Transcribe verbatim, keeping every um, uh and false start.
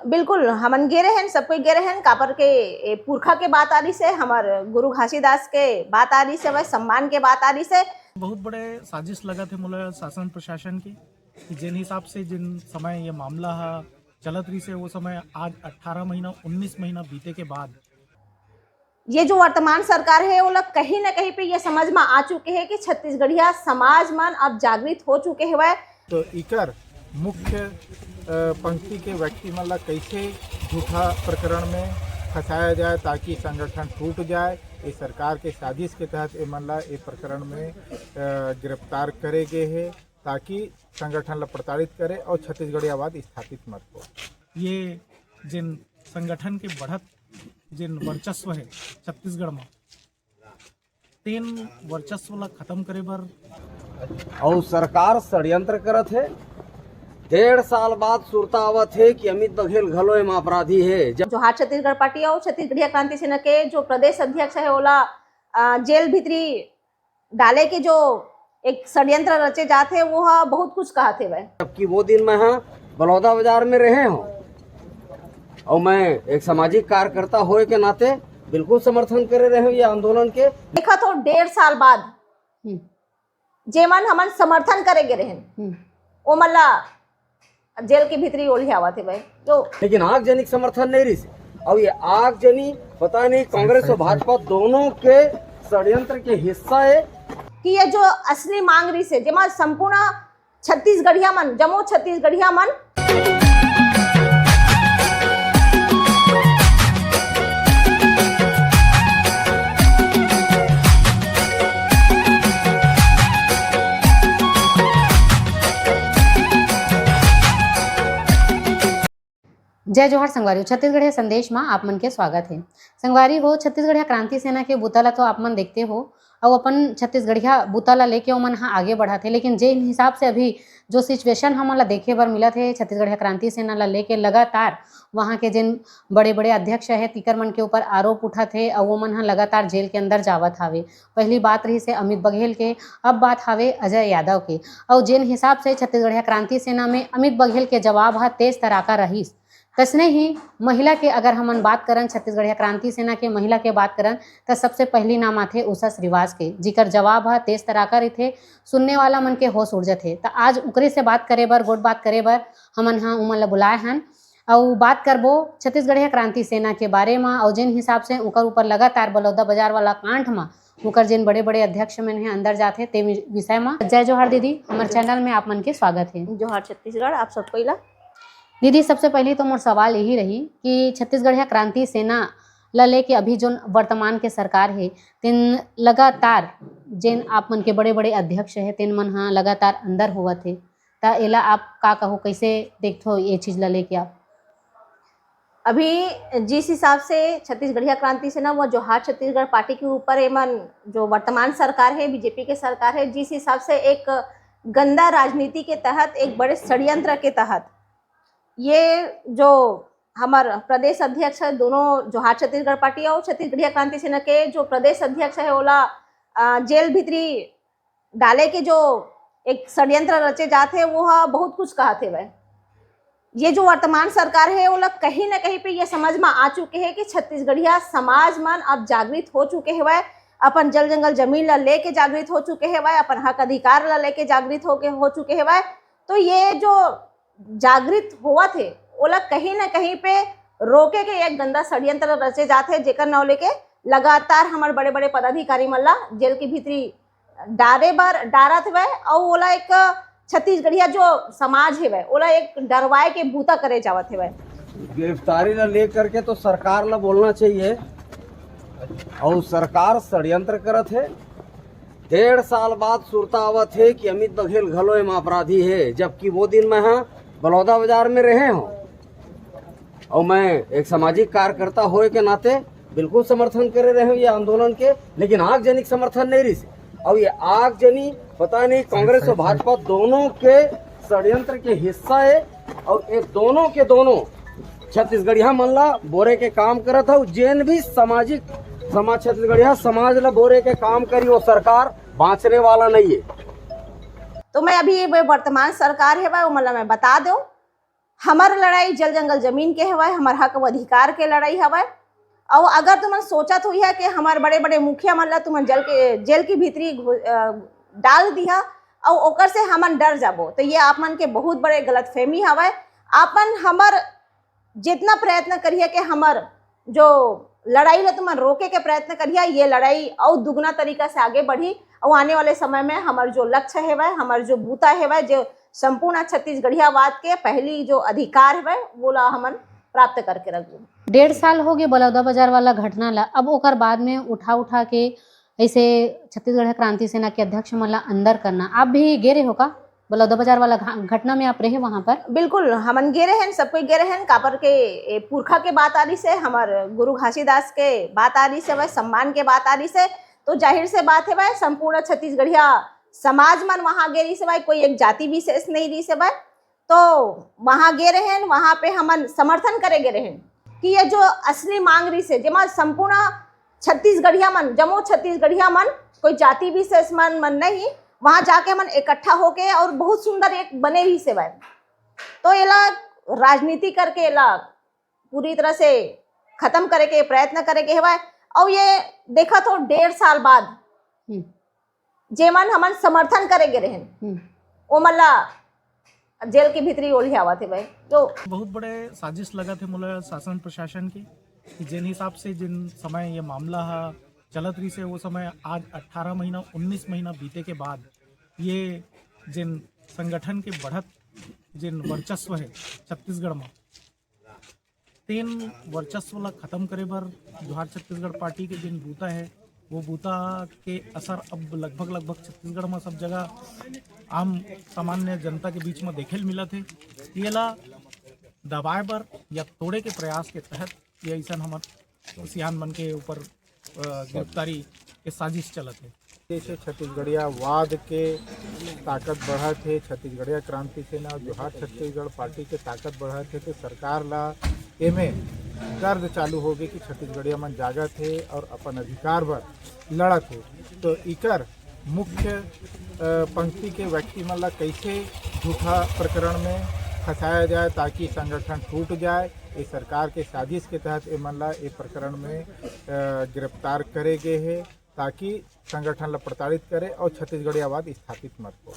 बिल्कुल, हमन गे रहेन, सब कोई गे रहेन, काबर के ए पुरखा के बात आ रही से, हमर गुरु घासीदास के बात आ रही से, वह सम्मान के बात आ रही से। बहुत बड़े साजिश लगत हे मोला शासन प्रशासन की, कि जिन हिसाब से जिन समय ये मामला हा चलत रही से, वो समय आज अठारह महीना, उन्नीस महीना बीते के बाद ये जो वर्तमान सरकार हे, ओला कहीं ना कहीं पे ये समझ में आ चुके हे कि छत्तीसगढ़िया समाज मन अब जागृत हो चुके हवय। तो इकर मुख्य, अ, पंक्ति के व्यक्ति मन ला कैसे झूठा प्रकरण में फंसाया जाए ताकि संगठन टूट जाए, ये सरकार के साजिश के तहत ये मन ला ये प्रकरण में, अ, गिरफ्तार करे गए हे ताकि संगठन ला प्रताड़ित करे और छत्तीसगढ़ियावाद स्थापित मत हो। ये जिन संगठन के बढ़त जिन वर्चस्व हे छत्तीसगढ़ में, तेन वर्चस्व ला खत्म करे बर। अउ सरकार षड्यंत्र करत हे। डेढ़ साल बाद सुरता आवत हे कि अमित बघेल घलो एमा अपराधी हे। जब जोहार छत्तीसगढ़ पार्टी अउ छत्तीसगढ़िया क्रांति सेना के जो प्रदेश अध्यक्ष हे, ओला, अ, जेल भीतरी डाले के जो एक षड्यंत्र रचे जात हे, वो ह बहुत कुछ कहत हेवय। जबकि वो दिन मैं ह बलौदा बाजार में रहे हूँ और मैं एक सामाजिक कार्यकर्ता होए के नाते बिल्कुल समर्थन करे रहे हूँ ये आंदोलन के। देखा तो डेढ़ साल बाद हम्म। जेमन हमन समर्थन करे गे रहेन, हम्म। ओमन ला जेल के भीतरी ओलियावत हेवय। तो लेकिन आगजनी के समर्थन नहीं रहिस। अब ये आगजनी पता नहीं कांग्रेस और भाजपा दोनों के षड्यंत्र के हिस्सा हे। कि ये जो असली मांग रहिस हे, जेमा संपूर्ण छत्तीसगढ़िया मन, जम्मो छत्तीसगढ़िया मन जय जोहार संगवारी हो, छत्तीसगढ़िया संदेश मा आप मन के स्वागत हे। संगवारी हो, छत्तीसगढ़िया क्रांति सेना के बुता ला तो आप मन देखते हो, अउ अपन छत्तीसगढ़िया बुता ला लेके ओमन ह आगे बढ़त हे, लेकिन जे हिसाब से अभी जो सिचुएशन हमन ला देखे बर मिलत हे, छत्तीसगढ़िया क्रांति सेना ला लेके लगातार वहाँ के जेन बड़े-बड़े अध्यक्ष हे, तिकर मन के ऊपर आरोप उठत हे, अउ ओमन ह लगातार जेल के अंदर जावत हावे। पहली बात रहिस हे अमित बघेल के, अब बात हावे अजय यादव के। अउ जेन हिसाब से छत्तीसगढ़िया क्रांति सेना में अमित बघेल के जवाब ह तेज तराका रहिस, तसने ही महिला के अगर हमन बात करन, छत्तीसगढ़िया क्रांति सेना के महिला के बात करन, त सबसे पहली नाम आथे उषा श्रीवास के, जिकर जवाब ह तेज तराका रहिथे, सुनने वाला मन के होश उड़ जथे। त आज उकरे से बात करे बर, गोठ बात करे बर हमन ह उमन ल बुलाए हन, अउ बात करबो छत्तीसगढ़िया क्रांति सेना के बारे म, अउ जेन हिसाब से उकर ऊपर लगातार बलौदा बाजार वाला कांड म उकर जेन बड़े-बड़े अध्यक्ष मन हे अंदर जाथे, ते वि-, विषय म। जय जोहार दीदी, हमर चैनल में आप मन के स्वागत हे। जोहार छत्तीसगढ़, आप सब कोई ला। दीदी, सबसे पहली तो मोर सवाल यही रही कि छत्तीसगढ़िया क्रांति सेना ला लेके अभी जोन वर्तमान के सरकार हे, तेन लगातार जेन आप मन के बड़े-बड़े अध्यक्ष हे, तेन मन ह लगातार अंदर होवत हे, त एला आप का कहो, कैसे देखथो ये चीज ला लेके आप? अभी जिस हिसाब से छत्तीसगढ़िया क्रांति सेना व जोहार छत्तीसगढ़ पार्टी के ऊपर एमन जो वर्तमान सरकार है, बीजेपी के सरकार है, जिस हिसाब से एक गंदा राजनीति के तहत, एक बड़े षड्यंत्र के तहत ये जो हमर प्रदेश अध्यक्ष है, दोनों जोहार छत्तीसगढ़ पार्टी और छत्तीसगढ़िया क्रांति सेना के जो प्रदेश अध्यक्ष है, ओला, अ, जेल भीतरी डाले के जो एक षड्यंत्र रचे जात हे, वो ह बहुत कुछ कहत हेवय। ये जो वर्तमान सरकार हे, ओला कहीं ना कहीं पे ये समझ में आ चुके हे कि छत्तीसगढ़िया समाज मन अब जागृत हो चुके हेवय, अपन जल जंगल जमीन ला लेके जागृत हो चुके हेवय, अपन हक अधिकार ला लेके जागृत हो के, हो चुके हेवय। तो ये जो जागृत होवत हे, ओला कहीं ना कहीं पे रोके के एक गंदा षड्यंत्र रचे जात हे, जेकर नाव लेके लगातार हमर बड़े-बड़े पदाधिकारी मन ला जेल के भीतरी डारे बर डारत हेवय, अउ ओला एक छत्तीसगढ़िया जो समाज हेवय, ओला एक डरवाए के बूता करे जावत हेवय। गिरफ्तारी ला लेकर के तो सरकार ला बोलना चाहिए, और सरकार षड्यंत्र करत हे। डेढ़ साल बाद सुरता आवत हे कि अमित बघेल घलो एमा अपराधी हे, जबकि वो दिन मैं ह बलौदा बाजार में रहे हूँ और मैं एक सामाजिक कार्यकर्ता होए के नाते बिल्कुल समर्थन करे रहे हूँ ये आंदोलन के, लेकिन आगजनी के समर्थन नहीं रहिस। और ये आगजनी पता नहीं कांग्रेस और भाजपा दोनों के षड्यंत्र के हिस्सा है और ये दोनों के दोनों छत्तीसगढ़िया मन ला बोरे के काम करत हव। जेन भी सामाजिक समाज, छत्तीसगढ़िया समाज ला बोरे के काम करी, वो सरकार बाँचने वाला नहीं है। तो मैं अभी ये वर्तमान सरकार है, वह मतलब मैं बता दूं, हमर लड़ाई जल जंगल जमीन के हवय, हमर हक अउ अधिकार के लड़ाई हवय। अउ अगर तुमन सोचत होइहा कि हमर बड़े-बड़े मुखिया मन ला तुमन जल के, जेल के भीतरी घु-, अ, डाल दिहा अउ ओकर से हमन डर जाबो, तो ये आप मन के बहुत बड़े गलतफहमी हवय। आपन हमर जितना प्रयत्न करिहा कि हमर जो लड़ाई ला तुमन रोके के प्रयत्न करिहा, ये लड़ाई अउ दुगुना तरीका से आगे बढ़ी। अउ आने वाले समय में हमर जो लक्ष्य हेवय, हमर जो बूता हेवय, जो संपूर्ण छत्तीसगढ़ियावाद के पहली जो अधिकार हेवय, वो ला हमन प्राप्त करके रखबो। डेढ़ साल हो गए बलौदा बाजार वाला घटना ला, अब ओकर बाद में उठा उठा के ऐसे छत्तीसगढ़ क्रांति सेना के अध्यक्ष मन ला अंदर करना। आप भी गे रहे हो का बलौदा बाजार वाला घा-, घटना में? आप रहे वहां पर? बिल्कुल, हमन गे रहेन, सब कोई गे रहेन। काबर के ए पुरखा के बात आ रही से, हमर गुरु घासीदास के बात आ रही से, वह सम्मान के बात आ रही से, तो जाहिर से बात है, वह संपूर्ण छत्तीसगढ़िया समाज मन वहां गे रही से, वह कोई एक जाति विशेष नहीं रही से, वह तो वहां गे रहेन, वहां पे हमन समर्थन करे गे रहेन कि ये जो असली मांग रही से, जेमा संपूर्ण छत्तीसगढ़िया मन, जम्मो छत्तीसगढ़िया मन, कोई जाति विशेष मन, मन नहीं, वहां जाके हमन इकट्ठा होके और बहुत सुंदर एक बने रही से वह। तो एला राजनीति करके एला पूरी तरह से खत्म करे के प्रयत्न करे के हवय। और ये देखत हो डेढ़ साल बाद हम्म। जेमन हमन समर्थन करे गे रहेन, हम्म। ओमन ला जेल के भीतरी ओलियावत हेवय। तो बहुत बड़े साजिश लगत हे मोला शासन प्रशासन के, कि जिन हिसाब से जिन समय ये मामला हा चलत रहिस हे, वो समय आज अठारह महीना, उन्नीस महीना बीते के बाद ये जिन संगठन के बढ़त जिन वर्चस्व हे छत्तीसगढ़ में, तेन वर्चस्व ला खत्म करे बर जोहार छत्तीसगढ़ पार्टी के जेन बूता हे, वो बूता के असर अब लगभग, लगभग छत्तीसगढ़ में सब जगह आम सामान्य जनता के बीच में देखे ल मिलत हे। येला दबाए बर या तोड़े के प्रयास के तहत ये अइसन हमर सियान मन के ऊपर, अ, गिरफ्तारी के साजिश चलत हे। जैसे छत्तीसगढ़ियावाद के ताकत बढ़त हे, छत्तीसगढ़िया क्रांति सेना और जोहार छत्तीसगढ़ पार्टी के ताकत बढ़त हे, तो सरकार ला एमे दर्द चालू होगे कि छत्तीसगढ़िया मन जागत हे और अपन अधिकार बर लड़त हे। तो इकर मुख्य, अ, पंक्ति के व्यक्ति मन ला कैसे झूठा प्रकरण में फंसाया जाए ताकि संगठन टूट जाए, ये सरकार के साजिश के तहत एमन ला ये प्रकरण में, अ, गिरफ्तार करे गे हे। ताकि संगठन ला प्रताड़ित करे और छत्तीसगढ़ियावाद स्थापित मत हो।